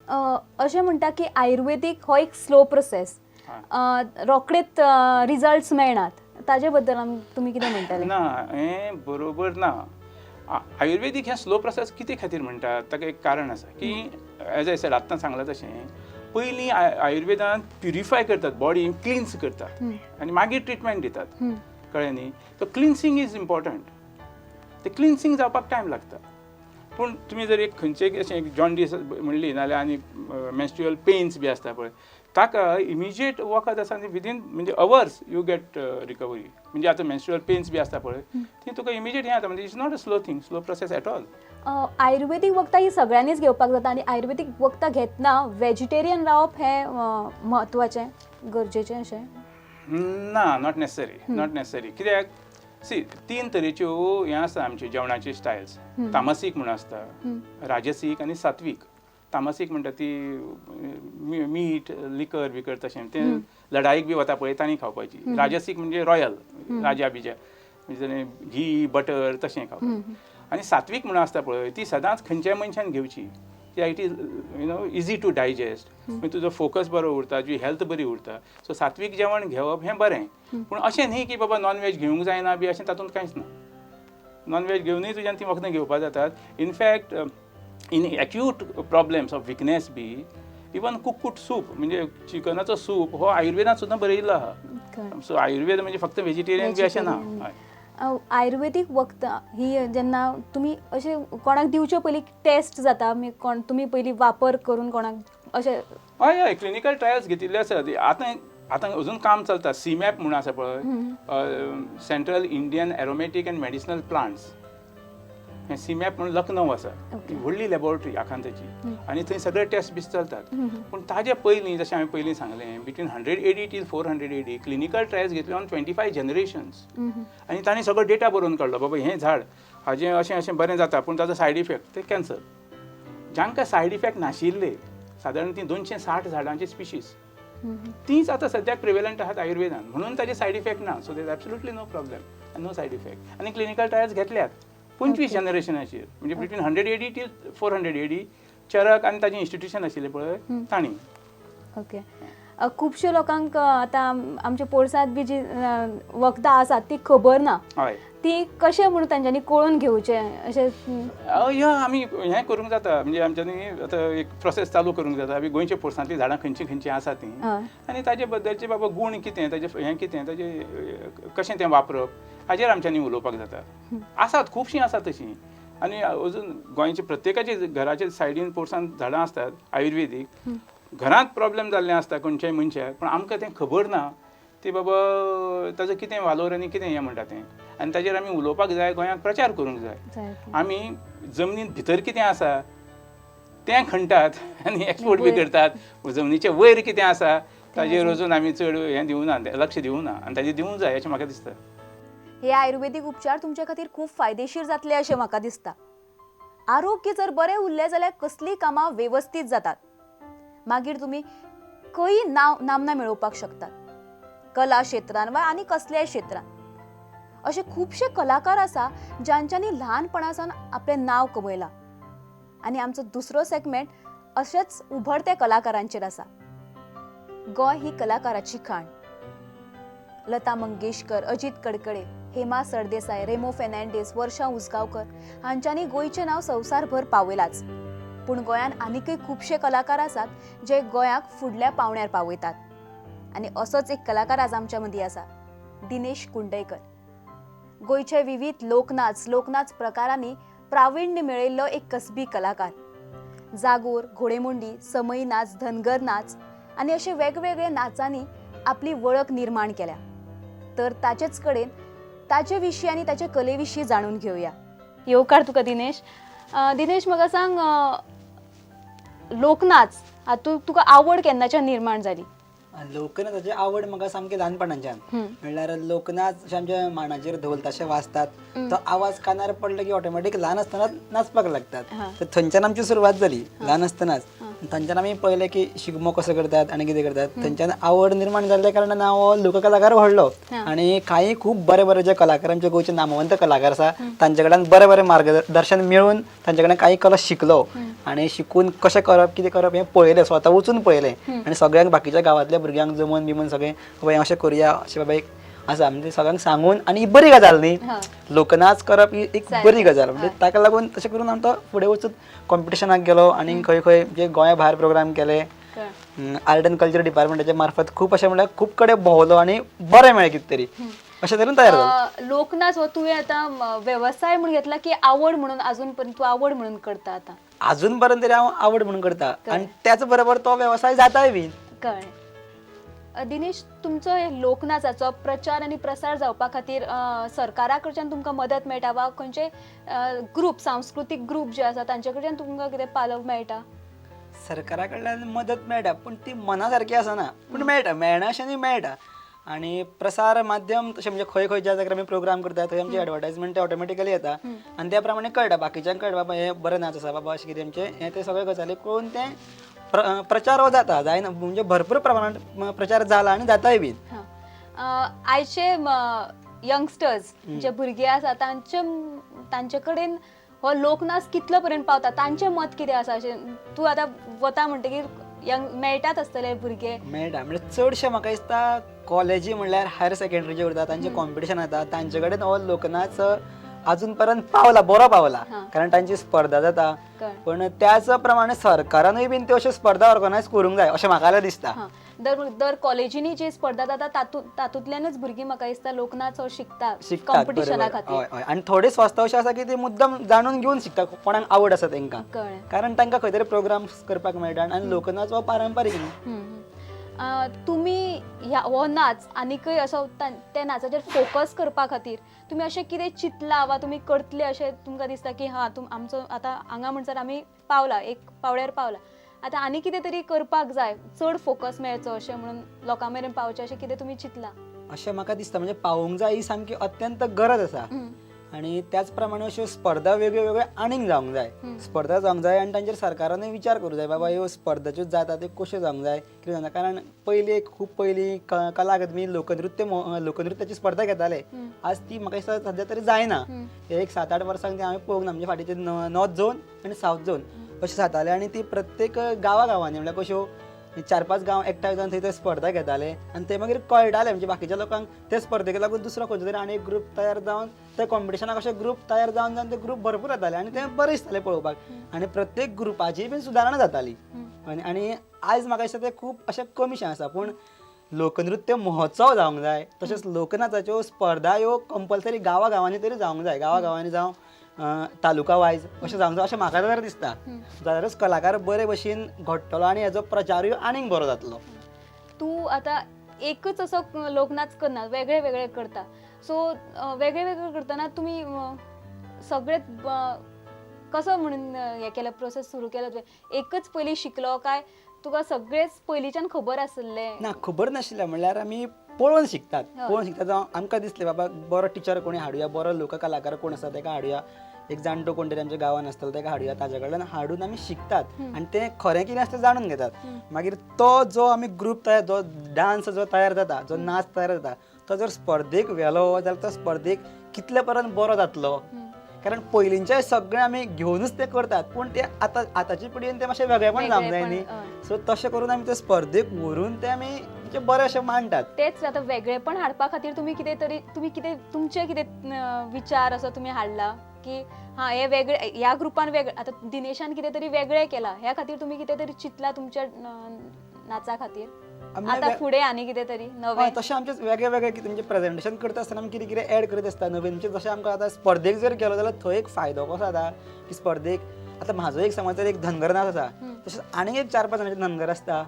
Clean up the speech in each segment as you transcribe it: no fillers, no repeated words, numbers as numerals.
अशें म्हणटा की आयुर्वेदीक हो एक स्लो प्रोसेस, रोखडेच रिजल्ट्स मेळनात, ताजे बद्दल तुमी कितें म्हणटले? ना, हें बरोबर ना. आयुर्वेदीक हें स्लो प्रोसेस कितें खातीर म्हणटात, ताका एक कारण आसा की एज I said, आत्तां सांगलां तशें, पयलीं आयुर्वेदान प्युरिफाय करतात, बॉडी क्लिन्स करतात आनी मागीर ट्रिटमेंट दितात, कळ्ळें न्ही? So cleansing is important. ते क्लिन्सींग जावपाक टायम लागता. पूण तुमी जर एक खंयचे अशें एक जॉन्डीस म्हणली नाल्यार आनी मेन्स्ट्रुअल पेन्स बी आसता पळय, ताका इमिजिएट वखद आसा आनी विदीन म्हणजे अवर्स you get recovery. म्हणजे आतां मेन्स्ट्रुअल पेन्स बी आसता पळय, ती तुका इमिजिएट हें जाता. म्हणजे it's not a slow thing, slow process at all. आयुर्वेदीक वखदां ही सगळ्यांनीच घेवपाक जाता आनी आयुर्वेदीक वखदां घेतना वेजिटेरियन रावप हें म्हत्वाचें, गरजेचें अशें? ना, not necessary, not necessary. कित्याक सी, तीन तरेच्यो हें आसा आमची जेवणाची स्टायल्स. तामसीक म्हणून आसता, राजसीक आनी सात्वीक. तामसीक म्हणटा ती मीठ, लिकर बिकर तशें, तें लढाईक बी वता पळय तांणी खावपाची. राजसीक म्हणजे रॉयल, राजा बिजा, म्हणजे घी, बटर तशें खावपाचें. आनी सात्वीक म्हणून आसता पळय, ती सदांच खंयच्याय मनशान घेवची. ती it is easy to digest, मागीर तुजो फोकस बरो उरता, तुजी हेल्थ बरी उरता. सो सात्वीक जेवण घेवप हें बरें. पूण अशें न्ही की बाबा नॉन वेज घेवंक जायना बी, अशें तातूंत कांयच ना. नॉन वेज घेवनूय तुज्यान ती वखदां घेवपाक जातात. In fact, in acute problems of weakness B even कुक्कूट सूप, म्हणजे चिकनाचो सूप हो आयुर्वेदांत सुद्दां बरयल्लो आहा. सो आयुर्वेद म्हणजे फक्त वेजिटेरियन बी अशें ना, हय. आयुर्वेदीक वखदां ही जेन्ना तुमी अशें कोणाक दिवचे पयलीं टेस्ट जाता, कोण तुमी पयलीं वापर करून कोणाक अशें? हय हय क्लिनिकल ट्रायल्स घेतिल्ले आसात. आतां आतां अजून काम चलता. सीमॅप म्हणून आसा पळय, Central Indian Aromatic and Medicinal Plants, हें सीमॅप म्हणून लखनौ आसा. व्हडली लॅबोरेटरी आखांताची आनी थंय सगळे टेस्ट बी चलतात. पूण ताजे पयलीं, जशें हांवें पयलीं सांगलें, between 100 AD till 400 AD clinical trials घेतले ऑन 25 जनरेशन्स आनी तांणी सगळो डेटा बरोवन काडलो, बाबा हें झाड हाजें अशें अशें बरें जाता, पूण ताजो सायड इफेक्ट ते कॅन्सर. जांकां सायड इफेक्ट नाशिल्ले, सादारण ती 260 झाडांची स्पिशीज, तीच आतां सद्याक प्रिवेलंट आहात आयुर्वेदान, म्हणून ताजे सायड इफेक्ट ना. So there absolutely no problem, no side effect. आनी क्लिनिकल ट्रायल्स घेतल्यात 25 जनरेशनाचेर, म्हणजे between 100 AD till 400 AD, Charak आनी ताजें इन्स्टिट्यूशन आशिल्लें पळय तांणी. ओके, खुबश्या लोकांक आतां आमच्या पोरसांत बी जी वखदां आसात ती खबर ना. ती कशें म्हणून तांच्यांनी कळून घेवचें अशें? या, आमी हें करूंक जाता, म्हणजे आमच्यांनी आतां एक प्रोसेस चालू करूंक जाता. आमी गोंयच्या पोरसांतलीं झाडां खंयचीं खंयचीं आसा तीं आनी ताजे बद्दलचे बाबा गूण कितें, ताजें हें कितें, ताजें कशें तें वापरप, हाजेर आमच्यांनी उलोवपाक जाता. आसात, खुबशीं आसात तशीं. आनी अजून गोंयच्या प्रत्येकाच्या घराच्या सायडीन पोरसांत झाडां आसतात आयुर्वेदीक. घरांत प्रॉब्लेम जाल्लें आसता खंयच्याय मनशाक, पूण आमकां तें खबर ना ती बाबा ताजो कितें वालोर आनी कितें हें म्हणटा तें. आनी ताजेर आमी उलोवपाक जाय, गोंयांत प्रचार करूंक जाय. आमी जमनीत भितर कितें आसा तें खणटात आनी एक्सपोर्ट बी करतात. जमनीचे वयर कितें आसा ताजेर अजून आमी चड हें दिवना, लक्ष दिवना आनी ताजेर दिवंक जाय अशें म्हाका दिसता. हे आयुर्वेदीक उपचार तुमच्या खातीर खूब फायदेशीर जातले अशें म्हाका दिसता. आरोग्य जर बरें उरलें जाल्यार कसलीय कामां वेवस्थीत जातात. मागीर तुमी खंय नांव नामना मेळोवपाक शकतात, कला क्षेत्रान वा आनी कसल्याय क्षेत्रान. अशे खुबशे कलाकार आसा ज्यांच्यांनी ल्हानपणा सावन आपलें नांव कमयलां आनी आमचो दुसरो सेगमेंट अशेच उभरत्या कलाकारांचेर आसा. गोंय ही कलाकाराची खाण. लता मंगेशकर, अजित कडकडे, हेमा सरदेसाय, रेमो फेर्नांडीस, वर्षा उसगांवकर हांच्यांनी गोंयचें नांव संवसारभर पावयलाच. पूण गोंयांत आनीकय खुबशे कलाकार आसात जे गोंयाक फुडल्या पावंड्यार पावयतात आनी असोच एक कलाकार आज आमच्या मदीं आसा, दिनेश कुंडयकर. गोंयचे विविध लोकनाच, लोकनाच प्रकारांनी प्राविण्य मेळयल्लो एक कसबी कलाकार. जागोर, घोडेमोंडी, समई नाच, धनगर नाच आनी अशे वेगवेगळे नाचांनी आपली वळख निर्माण केल्या. तर ताचेच कडेन ताचे विशीं आनी ताचे कले विशीं जाणून घेवया. येवकार तुका दिनेश. दिनेश, म्हाका सांग, लोकनाच हातूंत तुका आवड केन्नाच्यान निर्माण जाली? लोकनाचाची आवड म्हाका सामकी ल्हानपणाच्यान. म्हणल्यार लोकनाच अशे आमच्या मांडाचेर धोल ताशे वाजतात, तो आवाज कानार पडलो की ऑटोमॅटीक ल्हान आसतनाच नाचपाक लागतात. तर थंयच्यान आमची सुरवात जाली ल्हान आसतनाच. तांच्यान आमी पळयलें की शिगमो कसो करतात आनी कितें करतात. थंयच्यान आवड निर्माण जाल्ल्या कारणान हांव हो लोककलाकार व्हडलो आनी कांय खूब बरे बरे जे कलाकार आमचे गोंयचे नामवंत कलाकार आसा तांचे कडल्यान बरे बरे मार्गदर्शन मेळून तांचे कडल्यान कांय कला शिकलो आनी शिकून कशें करप कितें करप हें पळयलें, स्वता वचून पळयलें आनी सगळ्यांक बाकीच्या गांवांतल्या भुरग्यांक जमोवन बिमोवन सगळें बाबा हें अशें करुया अशें बाबा एक आसा म्हणजे सगळ्यांक सांगून. आनी ही बरी गजाल न्ही, लोकनाच करप ही एक बरी गजाल म्हणजे ताका लागून तशें करून आमकां फुडें वचून कॉम्पिटिशनाक गेलो आनी खंय खंय म्हणजे गोंया भायर प्रोग्राम केले. आर्ट अँड कल्चर डिपार्टमेंटाच्या मार्फत खूब अशें म्हणल्यार खूब कडेन भोंवलो आनी बरें मेळ्ळें कितें तरी अशें तरेन तयार जालो. लोकनाच हो तुवें आतां वेवसाय म्हणून घेतला की आवड म्हणून अजून पर्यंत तूं आवड म्हणून करता आतां? अजून पर्यंत तरी हांव आवड म्हणून करता आनी त्याच बरोबर तो वेवसाय जाताय बी. कळ्ळें. दिनेश, तुमचो लोकनाचाचो प्रचार आनी प्रसार जावपा खातीर सरकारा कडच्यान तुमकां मदत मेळटा वा खंयचे ग्रुप, सांस्कृतीक ग्रुप जे आसा तांचे कडच्यान तुमकां कितें पालव मेळटा? सरकारा कडल्यान मदत मेळटा पूण ती मना सारकी आसना, पूण मेळटा, मेळना अशें न्ही, मेळटा. आनी प्रसार माध्यम तशें म्हणजे खंय खंय ज्या जाग्यार आमी प्रोग्राम करता थंय आमची एडवर्टायजमेंट ऑटोमॅटिकली येता आनी त्या प्रमाणे कळटा बाकीच्यांक, कळटा बाबा हें बरें नाच आसा बाबा अशें कितें आमचें हें तें सगळ्यो गजाली कळून तें प्रचार हो जाता, जायना म्हणजे भरपूर प्रमाणात प्रचार जाला आनी जाताय बी. आयचे यंगस्टर्स जे भुरगे आसा तांचे कडेन हो लोकनाच कितलो पर्यंत पावता, तांचें मत कितें आसा? अशें तूं आतां वता म्हणटकीर यंग मेळटात आसतले भुरगे. मेळटा म्हणजे चडशे म्हाका दिसता कॉलेजी म्हणल्यार हायर सेकंडरी जे उरता तांचे कॉम्पिटिशन जाता तांचे कडेन हो लोकनाच अजून पर्यंत पावला, बरो पावला, कारण तांची स्पर्धा जाता. पण त्याच प्रमाणे सरकारानूय बीन त्यो अश्यो स्पर्धा ऑर्गनायज करूंक जाय अशें म्हाका जाल्यार दिसता. दर कॉलेजींनी जी स्पर्धा जाता तातूंतल्यानच भुरगीं म्हाका दिसता लोकनाच हो शिकता कॉम्पिटिशना खातीर. हय हय, आनी थोडे स्वस्त अशें आसा की ते मुद्दम जाणून घेवन शिकता कोणाक आवड आसा तांकां, कारण तांकां खंय तरी प्रोग्राम्स करपाक मेळटा आनी लोकनाच हो पारंपारीक न्ही. तुमी ह्या हो नाच आनीकय असो त्या नाचाचेर फोकस करपा खातीर तुमी अशें कितें चिंतलां वा तुमी करतले अशें तुमकां दिसता की हां आमचो आतां हांगा म्हणसर आमी पावला, एक पावड्यार पावला, आतां आनी कितें तरी करपाक जाय, चड फोकस मेळचो अशें म्हणून लोकां मेरेन पावचें अशें कितें तुमी चिंतलां? अशें म्हाका दिसता म्हणजे पावोवंक जाय ही सामकी अत्यंत गरज आसा आनी त्याच प्रमाणे अश्यो स्पर्धा वेगळ्यो वेगळ्यो आनीक जावंक जाय, स्पर्धा जावंक जाय आनी तांचेर सरकारानूय विचार करूंक जाय बाबा ह्यो स्पर्धा ज्यो जाता त्यो कश्यो जावंक जाय, कितें जावंक जाय. कारण पयलीं खूब पयलीं कला अकादमी लोकनृत्याची स्पर्धा घेताले, आज ती म्हाका दिसता सद्या तरी जायना. एक 7-8 वर्सांक ती हांवें पळोवंक ना, म्हणजे फाटीं ते नॉर्थ झोन आनी सावथ झोन अशें जाताले आनी ती प्रत्येक गांवा गांवांनी म्हणल्यार कश्यो 4-5 गांव एकठांय जावन थंय ते स्पर्धा घेताले आनी ते मागीर कळटाले म्हणजे बाकीच्या लोकांक ते स्पर्धेक लागून दुसरो खंयचो तरी आनी एक ग्रूप तयार जावन ते कॉम्पिटिशनाक अशे ग्रूप तयार जावन जावन ते ग्रूप भरपूर जाताले आनी ते बरें दिसताले पळोवपाक आनी प्रत्येक ग्रुपाची बीन सुदारणा जाताली. आनी आयज म्हाका दिसता ते खूब अशें कमीशें आसा, पूण लोकनृत्य महोत्सव जावंक जाय, तशेंच लोकनाचाच्यो स्पर्धा ह्यो कंपल्सरी गांवा गांवांनी तरी जावंक जाय, गांवा गांवांनी जावं तालुका वायज अशें जावंक जाय अशें म्हाका जाल्यार दिसता. जाल्यारच कलाकार बरे भशेन घडटलो आनी हेजो प्रचारूय आनीक बरो जातलो. तूं आतां एकच असो लोकनाच करना, वेगळे वेगळे करता, सो वेगळे वेगळे करतना तुमी सगळे कसो म्हणून हें केलें, प्रोसेस सुरू केलो तुवें? एकच पयलीं शिकलो काय तुका सगळेच पयलींच्यान खबर आसलें? ना, खबर नाशिल्लें म्हणल्यार आमी पळोवन शिकतात, पळोवन शिकतात. जावं आमकां दिसलें बाबा बरो टिचर कोणी हाडुया, बरो लोककलाकार कोण आसा ताका हाडुया, एक जाणटो कोण तरी आमच्या गांवान आसतलो ताका हाडुया, ताज्या कडल्यान हाडून आमी शिकतात आनी तें खरें कितें आसता तें जाणून घेतात. मागीर तो जो आमी ग्रूप तयार, जो डांस जो तयार जाता, जो नाच तयार जाता, तो जर स्पर्धेक व्हेलो जाल्यार तो स्पर्धेक कितले पर्यंत बरो जातलो, कारण पयलींचे सगळे आमी घेवनूच ते करतात, पूण ते आतां आतांचे पिळगेन ते मातशें वेगळेपण जावंक जाय न्ही. सो तशें करून आमी ते स्पर्धेक व्हरून ते आमी म्हणजे बरें अशें मांडटात. तेच आतां वेगळेपण हाडपा खातीर तुमी कितें तरी, तुमी कितें तुमचे कितें विचार असो तुमी हाडला की हां हे वेगळे ह्या ग्रुपान वेगळे, आतां दिनेशान कितें तरी वेगळें केलां, ह्या खातीर तुमी कितें तरी चिंतला तुमच्या नाचा खातीर आतां फुडें आनी कितें तरी नवें? तशें आमचें वेगळे वेगळे कितें म्हणजे प्रेजेंटेशन करता आसतना आमी कितें कितें एड करीत आसता नवीन. म्हणजे जशें आमकां आतां स्पर्धेक जर गेलो जाल्यार थंय एक फायदो कसो जाता की स्पर्धेक आतां म्हाजो एक समज जर एक धनगर नाच आसा, तशेंच आनीक एक 4-5 जाणांचे धनगर आसता,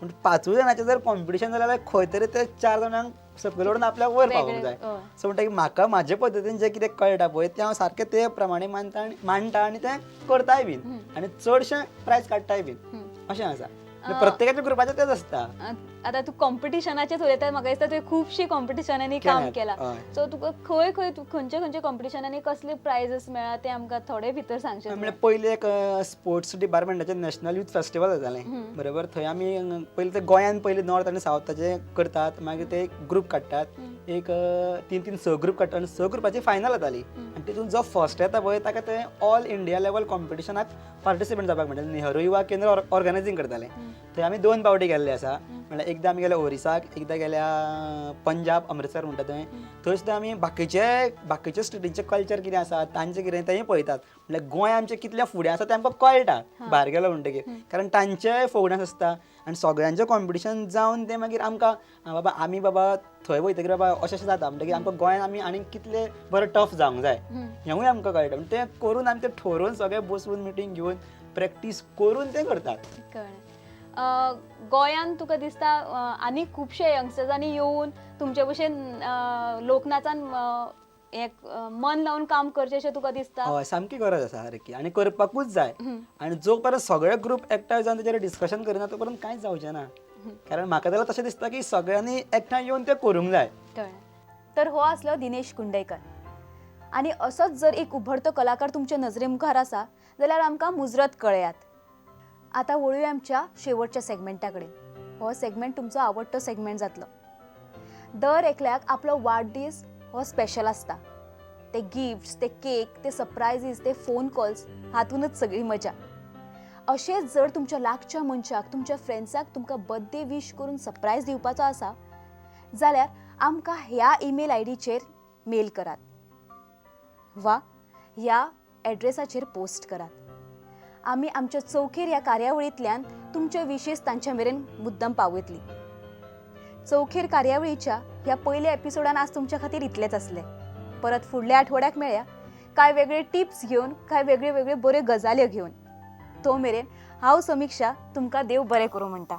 पूण 5 जाणांचें जर कॉम्पिटिशन जालें जाल्यार खंय तरी ते 4 जाणांक सकयल वडून आपल्याक वयर पावोवंक जाय. सो म्हणटा की म्हाका म्हाजे पद्दतीन जें कितें कळटा पळय तें हांव सारकें ते प्रमाणे मानता आनी मांडटा आनी तें करताय बीन आनी चडशें प्रायज काडटाय बीन अशें आसा. प्रत्येकाच्या ग्रुपाचें तेच आसता. आतां तूं कॉम्पिटिशनाचेच उलयता, म्हाका दिसता तुवें खुबशीं कॉम्पिटिशनांनी काम केल्यात, केलां. हय. सो तुका खंय खंय तूं खंयच्या खंयच्या कॉम्पिटिशनांनी कसले प्रायझस मेळ्ळा ते आमकां थोडे भितर सांगचें. म्हणल्यार पयलीं एक स्पोर्ट्स डिपार्टमेंटाचें नॅशनल यूथ फेस्टिवल जातालें, बरोबर. थंय आमी पयलीं ते गोंयान पयलीं नॉर्थ आनी सावथाचे करतात, मागीर ते एक ग्रूप काडटात, एक तीन तीन स ग्रूप काडटात आनी स ग्रुपाची फायनल जाताली आनी तितून जो फर्स्ट येता पळय ताका ते ऑल इंडिया लेवल कॉम्पिटिशनाक पार्टिसिपेंट जावपाक मेळटा. नेहरू युवा केंद्र ऑर्गनायझींग करतालें. थंय आमी 2 पावटी गेल्ले आसा. म्हणल्यार एकदां आमी गेले ओरिसाक, एकदां गेल्या पंजाब, अमृतसर म्हणटा थंय. थंय सुद्दां आमी बाकीचे स्टेटींचे कल्चर कितें आसा, तांचें कितें तेंय पळयतात. म्हणल्यार गोंय आमचें कितलें फुडें आसा तें आमकां कळटा भायर गेलो म्हणटकीर, कारण तांचेय फोक डांस आसता आनी सगळ्यांचें कॉम्पिटिशन जावन तें मागीर आमकां बाबा आमी बाबा थंय वयतकीर बाबा अशें अशें जाता म्हणटकीर आमकां गोंयान आमी आनीक कितले बरें टफ जावंक जाय हेंवूय आमकां कळटा. तें करून आमी तें ठरोवन सगळें बसून मिटींग घेवन प्रॅक्टीस करून तें करतात. कळ्ळें. गोंयान तुका दिसता आनी खुबशे यंगस्टर्सांनी येवन तुमचे भशेन लोकनाचान एक मन लावन काम करचें अशें तुका दिसता? हय, सामकी गरज आसा सारकी आनी करपाकूच जाय. आनी जो पर्यंत सगळे ग्रूप एकठांय जावन तेजेर डिस्कशन करिना तो पर्यंत कांयच जावचें ना. कारण म्हाका जाल्यार तशें दिसता की सगळ्यांनी एकठांय येवन तें करूंक जाय. कळ्ळें. तर हो आसलो दिनेश कुंडयकर. आनी असोच जर एक उभरतो कलाकार तुमच्या नजरे मुखार आसा जाल्यार आमकां मुजरत कळयात. आतां वळुया आमच्या शेवटच्या सेगमेंटा कडेन. हो सेगमेंट तुमचो आवडटो सेगमेंट जातलो. दर एकल्याक आपलो वाडदीस हो स्पेशल आसता. ते गिफ्ट्स, ते केक, ते सरप्रायजीस, ते फोन कॉल्स हातूनच सगळी मजा. अशेंच जर तुमच्या लागच्या मनशाक, तुमच्या फ्रेंड्साक तुमकां बर्थडे वीश करून सरप्रायज दिवपाचो आसा जाल्यार आमकां ह्या ईमेल I डीचेर मेल करात वा ह्या एड्रेसाचेर पोस्ट करात. आमी आमच्या चौखेर ह्या कार्यावळींतल्यान तुमचे विशेश तांच्या मेरेन मुद्दम पावयतली. चौखेर कार्यावळीच्या ह्या पयल्या एपिसोडान आज तुमच्या खातीर इतलेंच आसलें. परत फुडल्या आठवड्याक मेळया कांय वेगळे टिप्स घेवन, कांय वेगळे वेगळे बऱ्यो गजाल्यो घेवन. तो मेरेन हांव समिक्षा तुमकां देव बरें करूं म्हणटा.